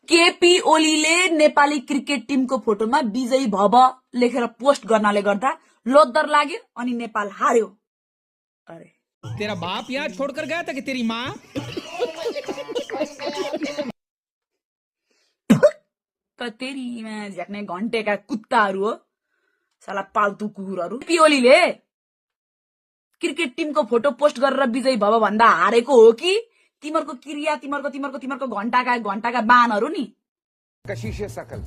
केपी ओलीले नेपाली क्रिकेट टिमको फोटोमा विजयी भव लेखेर पोस्ट गर्नाले गर्दा लोद्दर लाग्यो अनि नेपाल हार्यो। अरे तेरा बाप यहाँ छोड़कर गया था कि तेरी माँ? त तेरीमा झ्याक्ने घन्टेका कुत्ताहरू हो, साला पाल्तु कुकुरहरू। केपी ओलीले क्रिकेट टिमको फोटो पोस्ट गरेर विजयी भव भन्दा हारेको हो कि तिमीहरूको क्रिया, तिमीहरूको घन्टाका बाणहरू नि? कशिशे सकल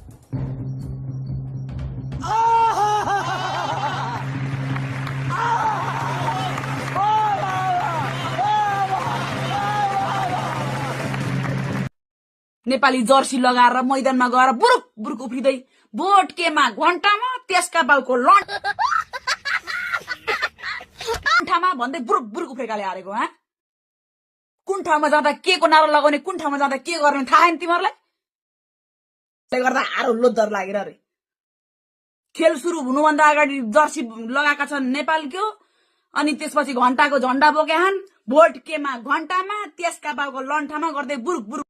नेपाली जर्सी लगाएर मैदानमा गएर बुरुक बुरुक उफ्रिँदै भोट केमा घन्टामा त्यसका बाउको लन्ठामा भन्दै बुरुक बुरुक उफ्रेकाले हारेको। कुन ठाउँमा जाँदा के को नारा लगाउने, कुन ठाउँमा जाँदा के गर्ने थाहा छैन तिमीहरूलाई? त्यसले गर्दा आरो लोद्दर लागेर अरे खेल सुरु हुनुभन्दा अगाडि जर्सी लगाएका छन् नेपालको, अनि त्यसपछि घन्टाको झण्डा बोकेछन्। भोट केमा घन्टामा त्यसका बाउको लन्ठामा गर्दै बुरुक बुरुक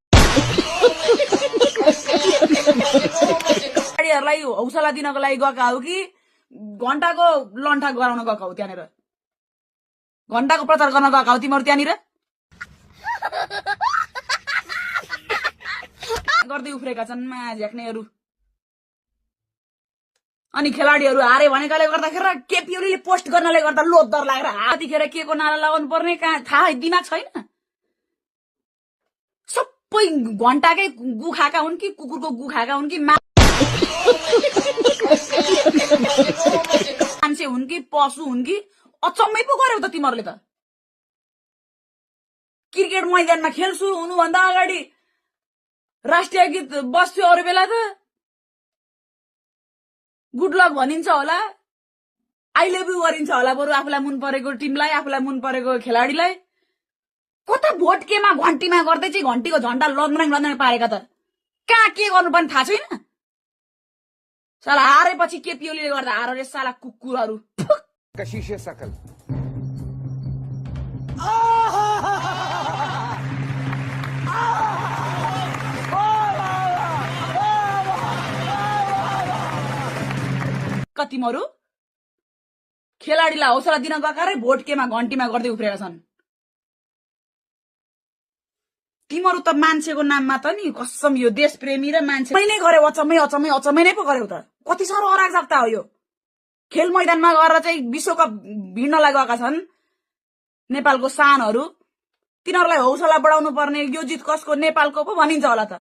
खेलाडीहरूलाई हौसला दिनको लागि गएका हो कि घन्टाको लन्ठा गराउन गएका हो? त्यहाँनिर घन्टाको प्रचार गर्न गएका हो तिमीहरू? त्यहाँनिर गर्दै उफ्रेका छन् झ्याक्नेहरू। अनि खेलाडीहरू हारे भनेकाले गर्दाखेरि केपी ओलीले पोस्ट गर्नले गर्दा लोद्दर लागेर हातिखेर के को नारा लगाउनु पर्ने कहाँ थाहा दिमाग छैन। सबै घन्टाकै गु खाएका हुन् कि कुकुरको गु खाएका हुन् कि मान्छे हुन् कि पशु हुन् कि अचम्मै पो गर्यौ त तिमीहरूले त। क्रिकेट मैदानमा खेल सुरु हुनुभन्दा अगाडि राष्ट्रिय गीत बस्थ्यो, अरू बेला त गुड लक भनिन्छ होला, आई लभ यु गरिन्छ होला बरु आफूलाई मन परेको टिमलाई, आफूलाई मन परेको खेलाडीलाई। कता भोट केमा घन्टीमा गर्दै चाहिँ घन्टीको झण्डा लन्द्राङ पारेका त कहाँ के गर्नुपर्ने थाहा छैन। साला हारेपछि केपी ओलीले गर्दा हार रे साला कुकुरहरू। कशिशे सकल तिमीहरू खेलाडीलाई हौसला दिन गएका भोट केमा घन्टीमा गर्दै उफ्रेका छन्। तिमीहरू त मान्छेको नाममा त नि कसम यो देश प्रेमी र मान्छे नै गर्यो अचम्मै नै पो गर्यौ त। कति साह्रो अराजकता हो यो। खेल मैदानमा गएर चाहिँ विश्वकप भिड्नलाई गएका छन् नेपालको सानहरू, तिनीहरूलाई हौसला बढाउनु पर्ने। यो जित कसको? नेपालको पो भनिन्छ होला त।